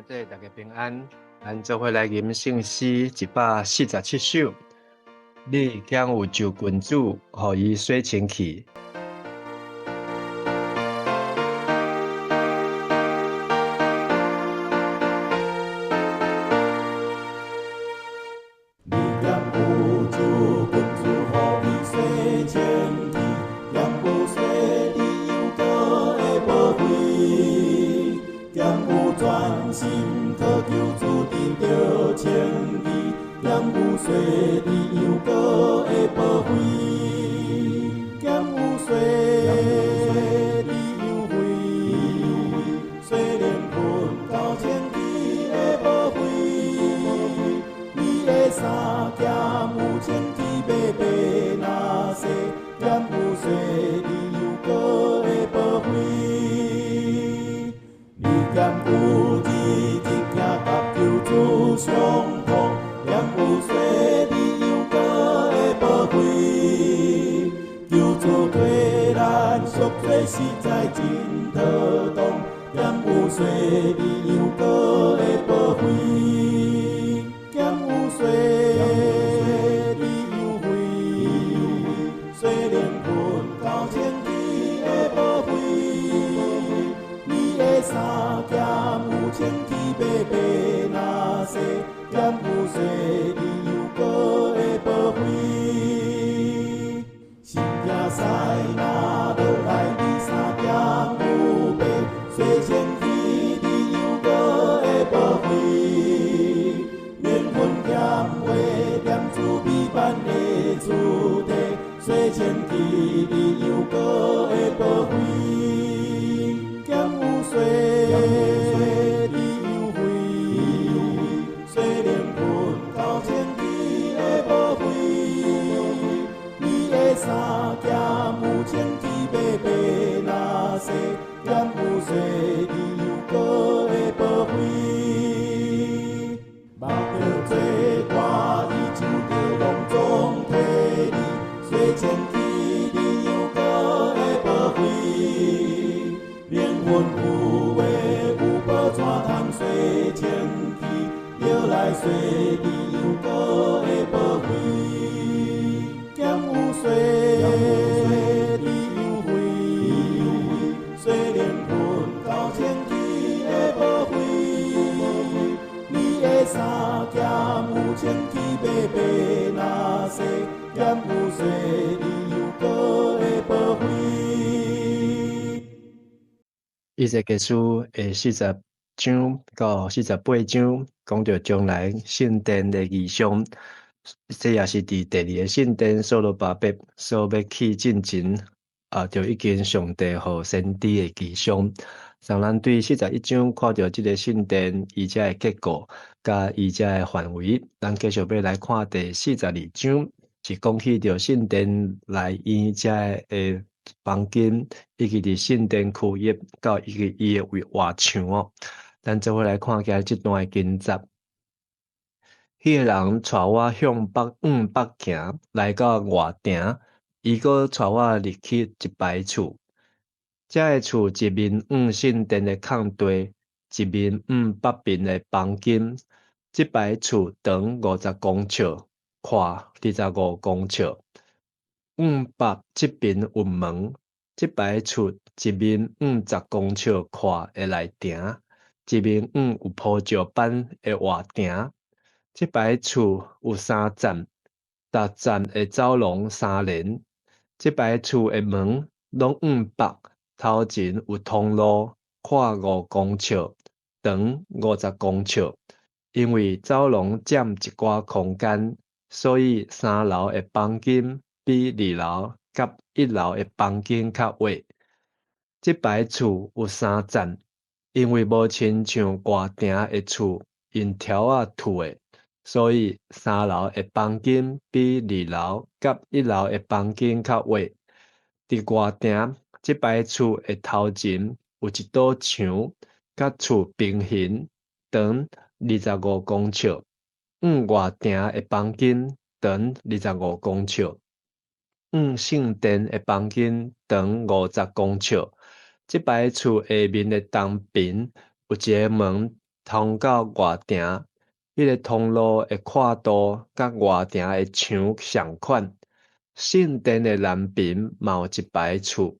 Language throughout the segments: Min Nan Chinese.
兄弟，大家平安。咱做伙來吟聖詩147首。你敢有就近主，予伊洗清氣？你敢有就近主，予伊洗清氣？敢有洗你猶閣會無悔？敢有專心渴求主得著稱義？敢有洗你猶閣會無悔？敢有洗你猶悔？洗靈魂到清氣的無悔？你的衫兼有清氣白白若洗？敢有洗你猶閣會無悔？你敢有日日行佮求主相碰？敢有洗你猶閣會無悔？求主替咱贖罪，實在真妥當。敢有洗你猶閣會無悔？敢有洗你猶悔？洗靈魂到清氣的無悔？你的衫兼有清氣白白若洗？敢有洗你猶閣會無悔？新囝婿若落來，你衫兼有白，洗清氣你猶閣會無悔？靈魂欠話念主美滿的主題，洗清氣你猶閣會無悔？敢有洗你猶悔？洗靈魂到清氣的無悔？你的衫兼有清氣白白若洗？敢有洗你猶閣會無悔？目著做大，伊就著攏總替你洗清氣，你猶閣會無悔？靈魂有話有無怎通洗清氣？藥來洗你猶閣會無悔？敢有洗你猶悔？洗靈魂到清氣的無悔？你的衫兼有清氣白白若洗？敢有洗你猶閣會無悔？以西結書的40章到48章，講著將來聖殿的異象，這也是佇第二个聖殿所羅巴伯所欲起進前，就已經上帝予先知的異象。像咱對41章看著這个聖殿伊遮的結構，佮伊遮的範圍，咱繼續欲來看第42章，是講起著聖殿內院遮的房間，以及佇聖殿區域，佮以及伊的外牆哦。咱做伙來看今這段的經節。彼个人帶我向北往北行，來到外埕，伊閣帶我入去一排厝。這个厝一面向聖殿的空地，一面向北面的房間。這排厝長50公尺，寬25公尺。向北這邊有門，這排厝一面向10公尺闊的內埕，一面向有鋪石板的外埕。這排厝有三層，逐層的走廊三連。這排厝的門攏向北，頭前有通路，闊5公尺，長50公尺。因為走廊佔一寡空間，所以三樓的房間比二樓佮一樓的房間較闊。這排厝有三層，因為無親像外埕的厝用條仔砌的，所以三樓的房間比二樓佮一樓的房間較闊。佇外埕，這排厝的頭前有一堵牆，佮厝平行，長25公尺。向外埕的房間長25公尺，向聖殿的房間長50公尺。這排厝下面的東邊有一个門。通到外埕。彼个通路的闊度佮外埕的牆仝款。聖殿的南爿嘛有一排厝，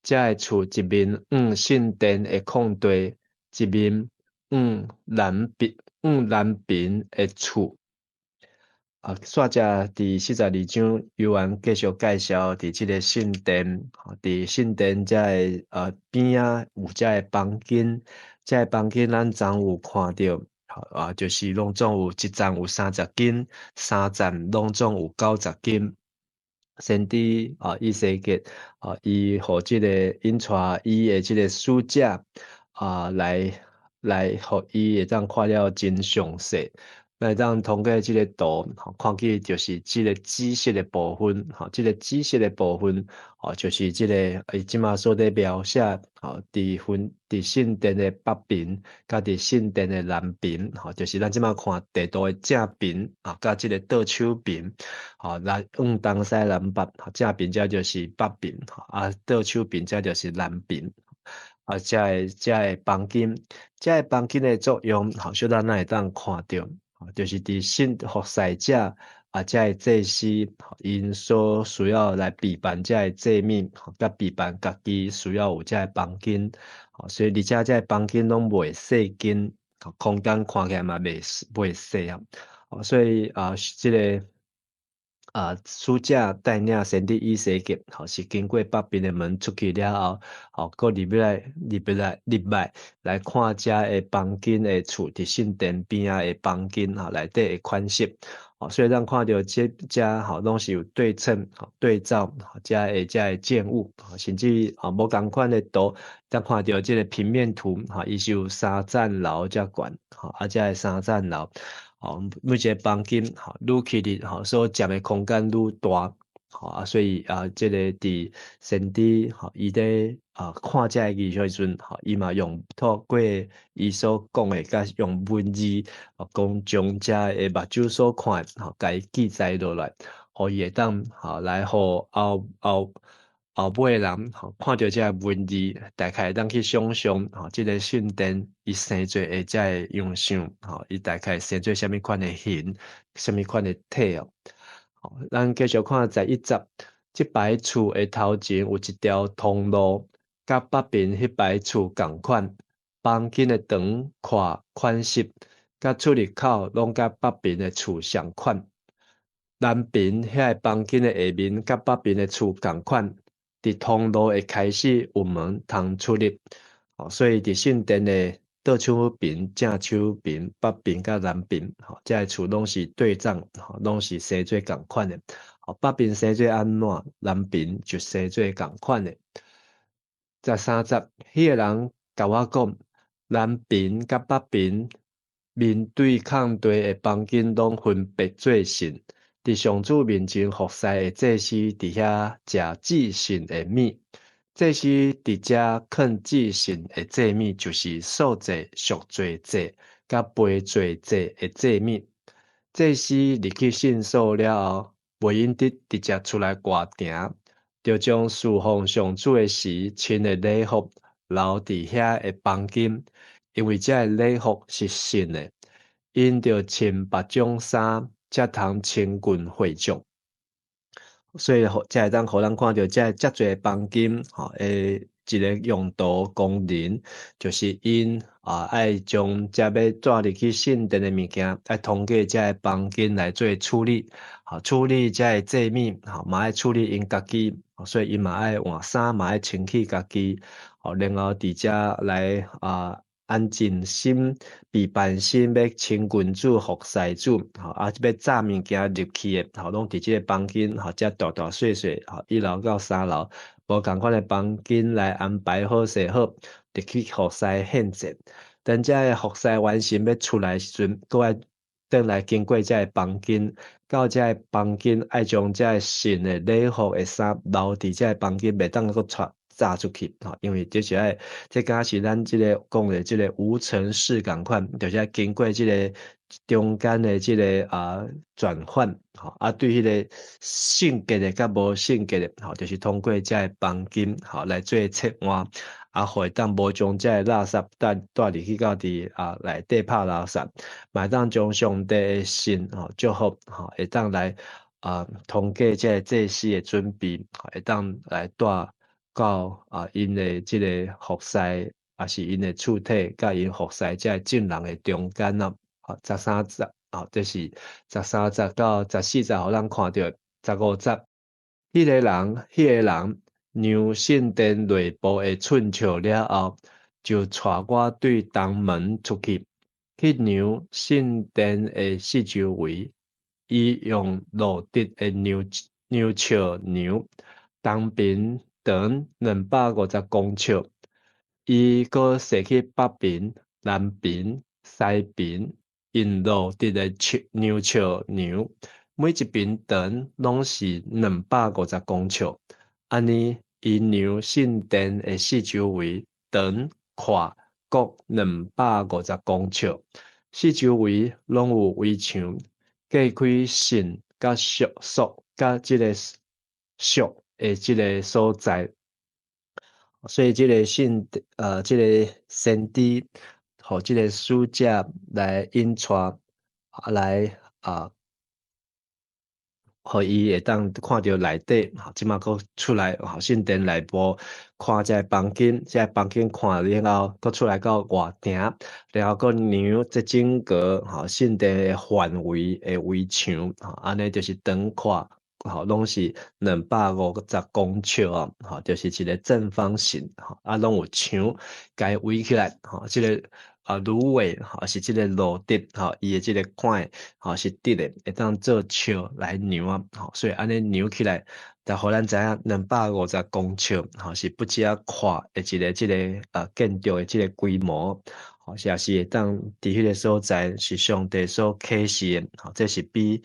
這个厝一面向聖殿的空地，一面向南爿的厝。啊，煞者第42章，猶原繼續介紹佇這个聖殿，佇聖殿這个邊仔有這个房間，這个房間咱昨有看著，啊，就是攏總有一層有30斤，三層攏總有90斤。先知啊，以西結啊，伊予這个𪜶帶伊的這个使者啊，來予伊會當看了真詳細。會當通過這个圖，看見就是這个紫色的部分，吼，這个紫色的部分，吼，就是這个伊這馬所咧描寫，吼，佇聖殿的北爿，佮佇聖殿的南爿，吼，就是咱這馬看地圖的正爿，啊，佮這个倒手爿，吼，來往東西南北，正爿這就是北爿，啊，倒手爿這就是南爿。啊，這个房間，這个房間的作用，吼，小等咱會當看著。就是佇聖服侍者啊，這个祭司，𪜶所需要來備辦這个祭物，佮備辦家己需要有這个房間，所以而且這个房間攏袂細間，空間看起來嘛袂細啊，所以啊，這个啊，使者帶領先知以西結，吼，是經過北邊的門出去了後，吼，閣入來看這个房間的厝，佇聖殿邊仔的房間，吼，內底的款式，吼，所以咱看著這遮吼，攏是有對稱、對照，這个建物，甚至啊無仝款的圖，咱看著這个平面圖，吼，伊是有三層樓遮懸，吼，啊，這个三層樓。吼，每一個房間，吼，愈起哩，吼，所佔的空間愈大，吼啊，所以啊，這個佇先知，吼，伊咧啊看這个異象時陣，吼，伊嘛用透過伊所講的，佮用文字，講將這个目睭所看的，吼，共伊記載落來，予伊會當，吼，來予後尾人，吼，看著這个文字，大概會當去想像，吼，這個聖殿伊生做的這个樣相，吼，伊大概生做啥物款的形，啥物款的體哦。好，咱繼續看11節，這排厝的頭前有一條通路，佮北爿彼排厝仝款，房間的長闊款式，佮出入口攏佮北爿的厝相款。南爿遐个房間的下面，佮北爿的厝仝款。佇通路的開始有門通出入，所以佇聖殿的倒手爿、正手爿、北爿佮南爿，吼，這个厝攏是對仗，吼，攏是生做仝款的。北爿生做按怎，南爿就生做仝款的。13節，彼個人共我講，南爿佮北爿面對空地的房間攏分別做聖。佇上主面前服侍的祭司佇遐食至聖的物，祭司佇遮囥至聖的祭物，就是素祭、贖罪祭、佮賠罪祭的祭物。祭司入去聖所了後，袂用得直接出來外埕，著將事奉上主的時穿的禮服留佇遐的房間，因為這个禮服是聖的，𪜶著穿別種衫，才通親近會眾。所以，才會當予咱看著這遮濟房間，吼，的一个用途功能，就是𪜶啊愛將這欲帶入去聖殿的物件，愛通過這个房間來做處理，吼，處理這个祭物，吼，嘛愛處理𪜶家己，所以𪜶嘛愛換衫，嘛愛清氣家己，吼，然後佇遮來啊安靜心、備辦心，欲親近主、服侍主，吼，啊，欲炸物件入去的，吼，攏佇這个房間，吼，遮大大細細，吼，1樓到3樓，無仝款的房間來安排好勢好，入去服侍獻祭。等這个服侍完成欲出來時陣，閣愛轉來經過這个房間，到這个房間愛將這个聖的禮服的衫留佇這个房間，袂當閣帶炸出去，吼，因為這是愛，這敢是咱這个講的這个無塵室仝款，就是愛經過這个中間的這个轉換，吼，啊對彼个聖潔的佮無聖潔的，吼，就是通過這个房間，吼來做切換，啊，予會當無將這个垃圾帶帶入去到佇內底拍垃圾，嘛會當將上帝的信，吼祝福，吼會當來通過這个祭司的準備，會當來帶到𪜶的這个服侍，抑是𪜶的厝體，佮𪜶服侍這个眾人的中間咯。好，13節，吼，這是13節到14節，予咱看著15節，彼个人量聖殿內部的寸尺了後，就帶我對東門出去，去量聖殿的四周圍。伊用羅得的量量尺量，東邊長250公尺。伊閣踅去北邊、南邊、西邊，用羅得的尺量尺量，每一邊長攏是250公尺。按呢，伊量聖殿的四周圍長闊各兩百五十公尺，四周圍攏有圍牆，隔開聖佮俗俗佮這个俗的這个所在。所以這个聖這个先知，予這个使者來引帶，來予伊會當看著內底，吼，這馬閣出來，吼，聖殿內部看這个房間，這个房間看了後，閣出來到外埕，然後閣量這整個吼聖殿的範圍的圍牆，吼，按呢就是長闊，吼，攏是兩百五十公尺哦，吼，就是一個正方形，吼，啊，攏有牆共伊圍起來，吼，這个蘆葦，吼，是這个羅得，吼，伊的這个管，吼，是直的，會當做尺來量啊，吼，所以按呢量起來，就予咱知影兩百五十公尺，吼，是不止仔闊的一个這个建築的這个規模，吼，也是會當佇彼个所在是上帝所啟示的，吼，這是比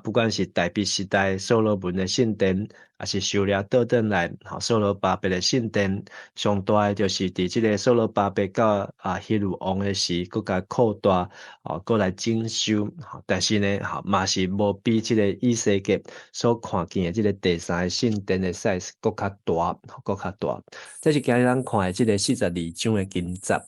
不管是大衛時代所羅門的聖殿，抑是收掠倒轉來，吼，所羅巴伯的聖殿，上大的就是佇這个所羅巴伯佮希律王的時，閣共擴大，吼，閣來整修，吼，但是呢，吼，嘛是無比這个以西結所看見的這个第三个聖殿的 size 閣較大，閣較大。這是今日咱看的這个42章的經節。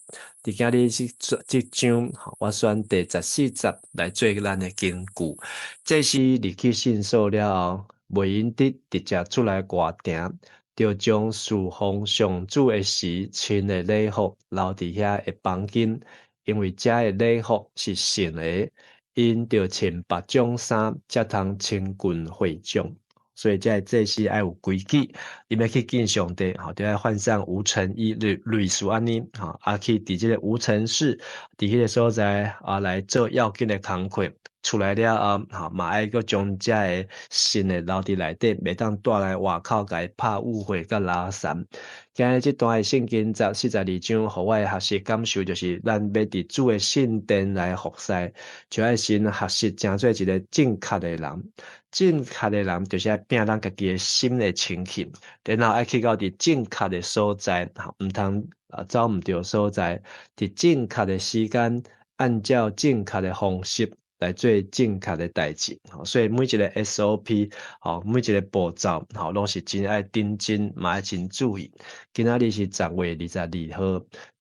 佇今日這這章，我選第14節來做咱的根據。祭司入去聖所了後，袂用得直接出來外埕，著將事奉上主的時穿的禮服留佇遐的房間，因為遮的禮服是聖的，𪜶著穿別種衫，才通親近會眾。所以這个祭司愛有規矩，伊欲去見上帝，吼，著愛換上無塵衣，類似按呢，吼，啊去佇這个無塵室，佇彼个所在啊來做要緊的工課。出來了後，吼，嘛愛閣將遮个新的留佇內底，袂當帶來外口，共伊拍污穢佮垃圾。今日這段的聖經節42章，予我的學習感受就是，咱欲佇主的聖殿來服侍，就愛先學習成做一个正確的人。正確的人就是愛摒咱家己的心的清氣，然後愛去到佇正確的所在，吼，毋通走毋著所在，佇正確的時間，按照正確的方式來做正確的代誌，所以每一个 SOP，吼，每一个步驟，吼，攏是真愛認真，嘛愛真注意。今仔日是10月22號，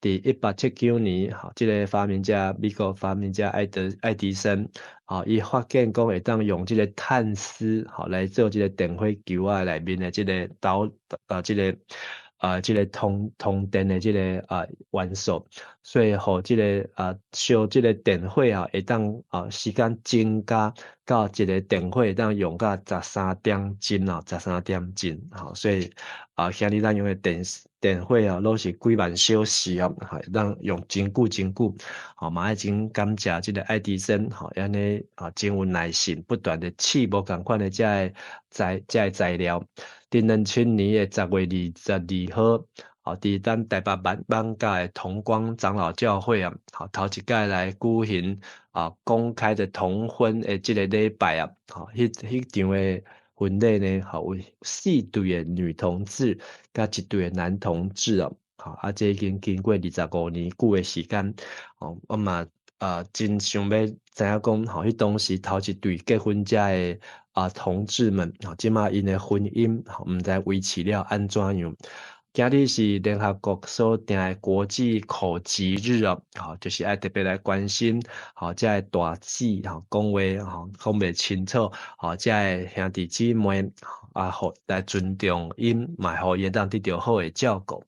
佇1879年，吼，這个發明家，美國發明家愛迪生，吼，伊發現講會當用這个碳絲，吼，來做這个電火球仔內面的這个導，這个這个通電的這个元素，所以予這个燒這个電火啊，會當時間增加到一个電火會當用到13點鐘啊，十三點鐘，吼，所以今日咱用的電火啊，攏是幾萬小時啊，會當用真久真久，吼，嘛愛真感謝這个愛迪生，吼，按呢真有耐心，不斷的試無仝款的這个材料。佇2000年的10月22號，吼，佇咱台北艋舺的同光長老教會啊，吼，頭一擺來舉行公開的同婚的這个禮拜啊，吼，彼場的婚禮呢，吼，有四對的女同志，佮一對的男同志哦，吼，啊，這已經經過25年久的時間，吼，我嘛啊真想欲知影講，吼，彼當時頭一對結婚遮的啊同志們，吼，這馬𪜶的婚姻，吼，毋知維持了按怎樣。今日是聯合國所定的國際口吃日哦，吼，就是愛特別來關心，吼，遮的大舌，吼，講話，吼，講袂清楚，吼，遮的兄弟姊妹，啊，予來尊重𪜶，嘛予𪜶會當得著好的照顧。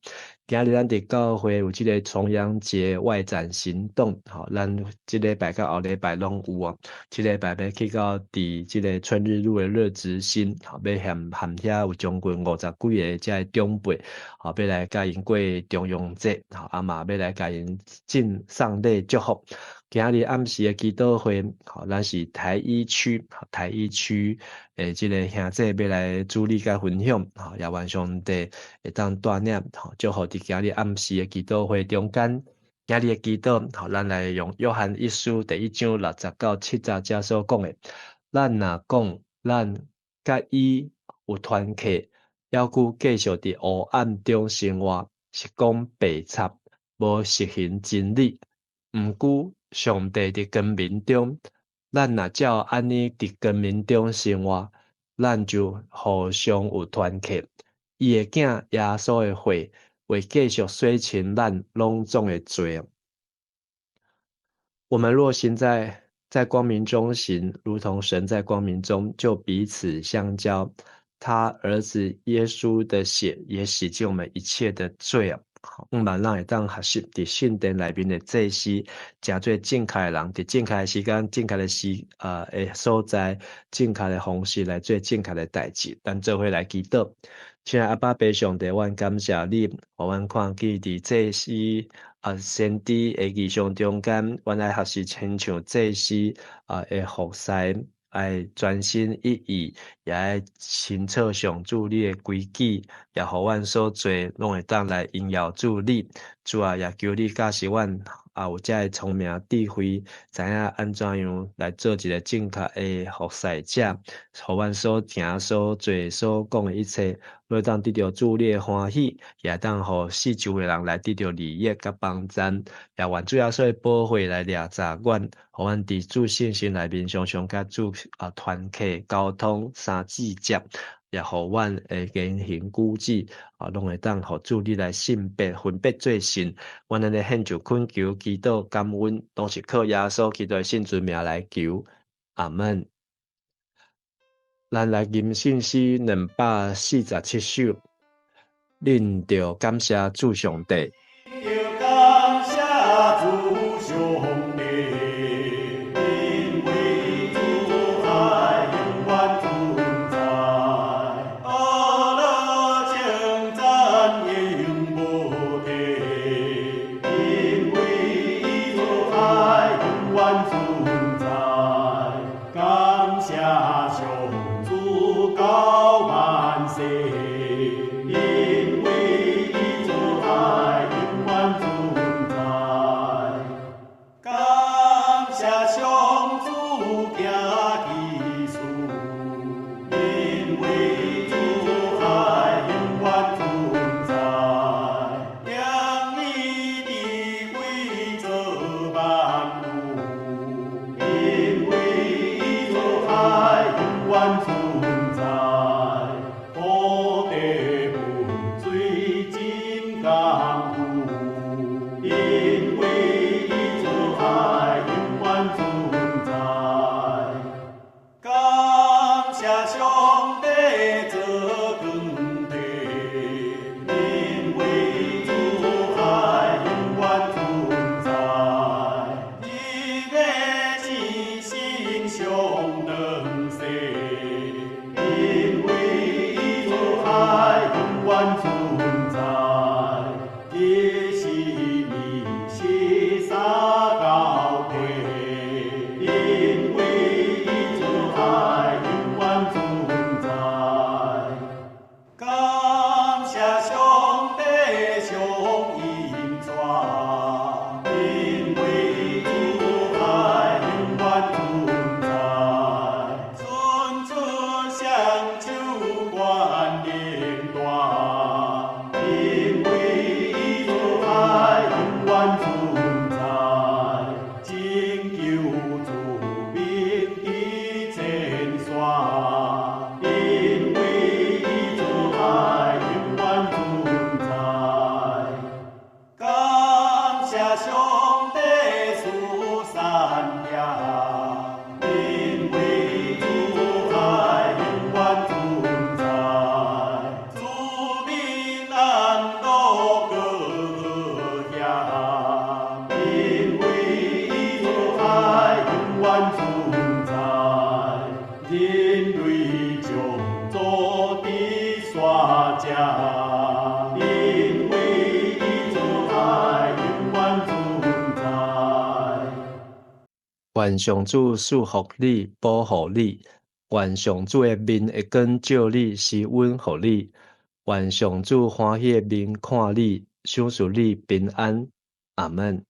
今日咱佇教會有這個重陽節外展行動，吼，咱這禮拜佮後禮拜攏有哦。這禮拜欲去到佇這個春日路的樂之心，吼，欲含含遐有將近五十幾个遮的長輩，吼，欲來共𪜶過重陽節，吼，啊嘛欲來共𪜶進送禮祝福。今日暗時的祈禱會，吼，咱是台一區，台一區的這個兄弟欲來主禮佮分享，吼，也願上帝會當帶領，吼，祝福佇今日暗時的祈禱會中間。今日的祈禱，吼，咱來用約翰一書第一章六節到七節遮所講的，咱若講咱佮伊有團契，猶閣繼續佇黑暗中生活，是講白賊，無實行真理。毋過上帝佇光明中，咱若照按呢佇光明中生活，咱就互相有團契。伊的囝耶穌的血，會繼續洗清咱攏總的罪。我們若行在光明中行，如同神在光明中，就彼此相交。他兒子耶穌的血也洗淨我們一切的罪啊！毋萬咱會當學習佇聖殿內面的祭司，誠做正確的人，佇正確的時間、正確的時啊的所在、正確的方式來做正確的代誌。咱做伙來祈禱，親愛阿爸父上帝，阮感謝你，予阮看見佇祭司啊先知的異象中間，阮愛學習親像祭司啊的服侍。愛專心一意，也愛清楚上主你的規矩，也予阮所做攏會當來榮耀主你。主啊，也求你教示阮，啊有遮的聰明智慧，知影按怎樣來做一個正確的服侍者，予阮所行所做所講的一切，攏會當得著主你的歡喜，也會當予四周的人來得著利益佮幫贊。也願主耶穌的寶血來掠閘阮，予阮佇主信心內面常常佮主啊團契溝通三節節，也予阮的言行舉止啊，攏會當予主你來聖別分別做聖。阮按呢獻上懇求、祈禱、感恩，攏是靠耶穌基督的聖尊名來求。阿門。咱來吟聖詩247首，恁著感謝主上帝。感謝主上帝，因為主愛永遠存在，阿樂稱讚永無停，因為主愛永遠存在，感謝上主到萬世，因為主愛永求子民佇前線，因為主愛永遠存在。感謝上帝賜善行，因為主愛永遠存在。子民安樂過遐，因為主愛永遠存在。人類將做佇山頂，因為主愛永遠存在。願上主賜福你，保護你；願上主的面會光照你，施恩予你；願上主歡喜的面看你，賞賜你平安。阿門。